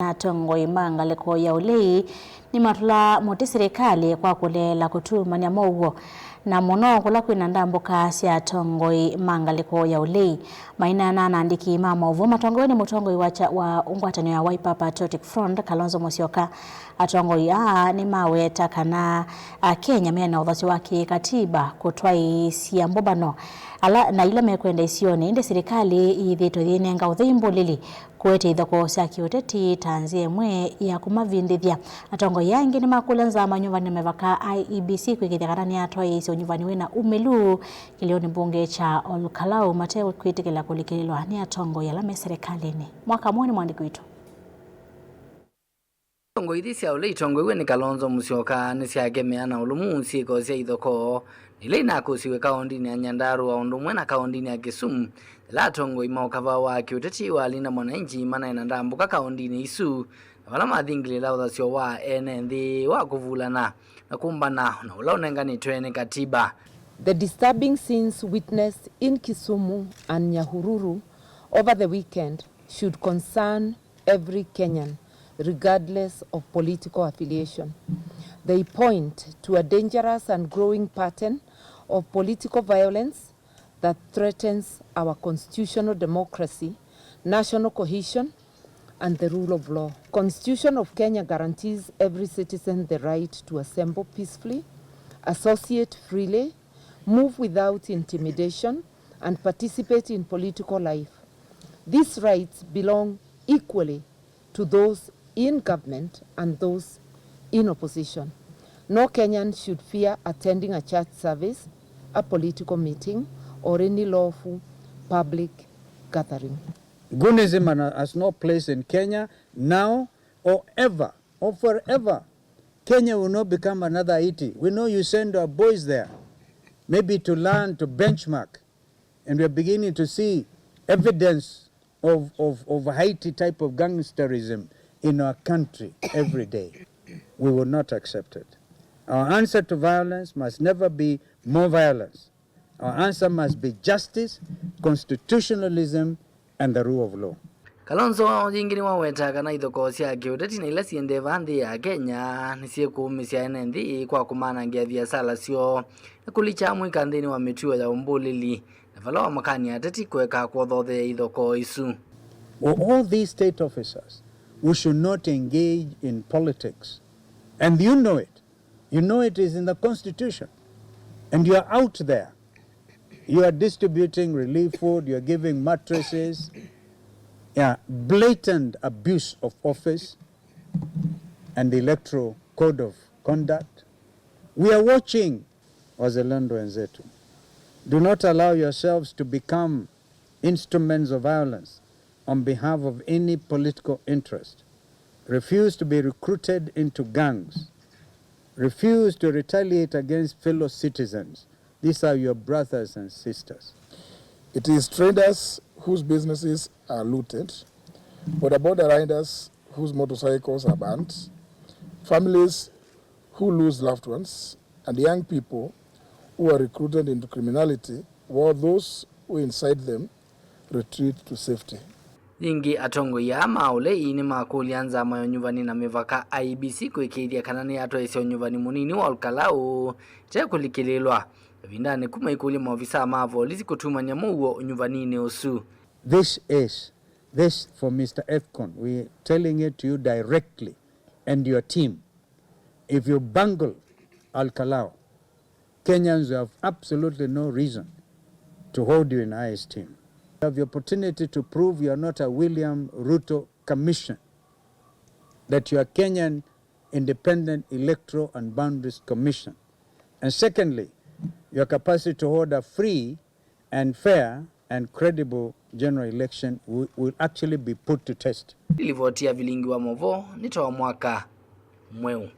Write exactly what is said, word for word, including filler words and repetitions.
na atongoi ma ngalĩko ya ũlei nĩmatũla mũtĩ silikalĩ kwa kũleela kũtumany'a mow'o, na mũno kũla kwĩna ndambũka sya atongoi ma ngalĩko ya ũlei. Maineena na andĩki ma maũvoo matongoew'e nĩ mũtongoi wa kya-, wa ngwatanĩo ya Wiper Patriotic Front, Kalonzo Musyoka, atongoi aa nĩmaweta kana Akenya mena ũthasyo wa kĩkatiba kũtwaĩĩsya mbũmbano ala na ila mekwenda isionĩ, ĩndĩ silikalĩ yĩthĩĩtwe yĩnenga ũthei mbũlĩli kũete ithokoo sya kĩũteti ta nzĩa ĩmwe ya kũmavindĩthya. Atongoi aa aingĩ nĩmakũlya nzama ya ũnyuvani na mĩvaka, I E B C, kwĩkĩĩthya kana nĩyatwaĩĩsya ũnyuvani wĩna umĩlu kĩlĩonĩ mbunge kya Ol Kalou mate kwĩtĩkĩla kũlikĩlĩlwa nĩ atongoi ala me silikalĩnĩ. Mwaka mwe nĩ mwandĩki witũ. Itongoi ithi sya ũlei itongoew'e nĩ Kalonzo Musyoka nĩsyakemea na ũlũmu syĩko sya ithokoo ila inakũsiw'e kaũndĩnĩ ya Nyandarua o ũndũ ũmwe na kaũndĩnĩ ya Kisumu, ĩla atongoi ma ũkava wa kĩũteti wa Linda Mwananchi manaĩ na ndambũka kaũndĩnĩ isu, na vala mathingĩlĩĩla ũthasyo wa ene nthĩ wa kũvulana na kũmbana na ũla ũnenganĩtwe nĩ katiba. The disturbing scenes witnessed in Kisumu and Nyahururu over the weekend should concern every Kenyan, regardless of political affiliation. They point to a dangerous and growing pattern of political violence that threatens our constitutional democracy, national cohesion, and the rule of law. Constitution of Kenya guarantees every citizen the right to assemble peacefully, associate freely, move without intimidation, and participate in political life. These rights belong equally to those in government and those in opposition. No Kenyan should fear attending a church service, a political meeting, or any lawful public gathering. Goonism has no place in Kenya now or ever or forever. Kenya will not become another Haiti. We know you send our boys there, maybe to learn, to benchmark, and we are beginning to see evidence of, of, of Haiti type of gangsterism in our country every day. We will not accept it. Our answer to violence must never be more violence. Our answer must be justice, constitutionalism, and the rule of law. Kalonzo yĩngĩ nĩwaweta kana ithokoo sya kĩũteti na ila syĩ ndeva nthĩ ya Kenya nĩsyĩkũũmĩsya ene nthĩ kwa kũmanangĩa viasala syoo na kũlikya amũika nthĩnĩ wa mĩtuo ya ũmbũlĩli, na vala wamakany'a ateti kũeka kwothothea ithokoo isu. Well, all these state officers, we should not engage in politics. And you know it. You know it is in the constitution. And you are out there. You are distributing relief food, you are giving mattresses. Yeah, blatant abuse of office and the electoral code of conduct. We are watching, wazalendo wenzetu. Do not allow yourselves to become instruments of violence on behalf of any political interest. Refuse to be recruited into gangs. Refuse to retaliate against fellow citizens. These are your brothers and sisters. It is traders whose businesses are looted, bodaboda riders whose motorcycles are burnt, families who lose loved ones, and young people who are recruited into criminality, while those who incite them retreat to safety. Yĩngĩ, atongoi aa ma ũlei nĩmakũlya nzama ya ũnyuvani na mĩvaka, I E B C, kũĩkĩĩthya kana nĩyatwaĩĩsya ũnyuvani mũnini wa Ol Kalou ĩte kũlikĩlĩĩlwa ĩvindanĩ kũu maikũlya maovisaa ma volisi kũtumany'a mũuo ũnyuvaninĩ ũsu. This is, this for Mister Efcon, we are telling it to you directly and your team. If you bungle Ol Kalou, Kenyans have absolutely no reason to hold you in high esteem. You have the opportunity to prove you are not a William Ruto commission, that you are Kenyan Independent Electoral and Boundaries Commission. And secondly, your capacity to hold a free and fair and credible general election will, will actually be put to test. Livoti ya vilingi wa maũvoo nĩ ta wa mwaka mweũ.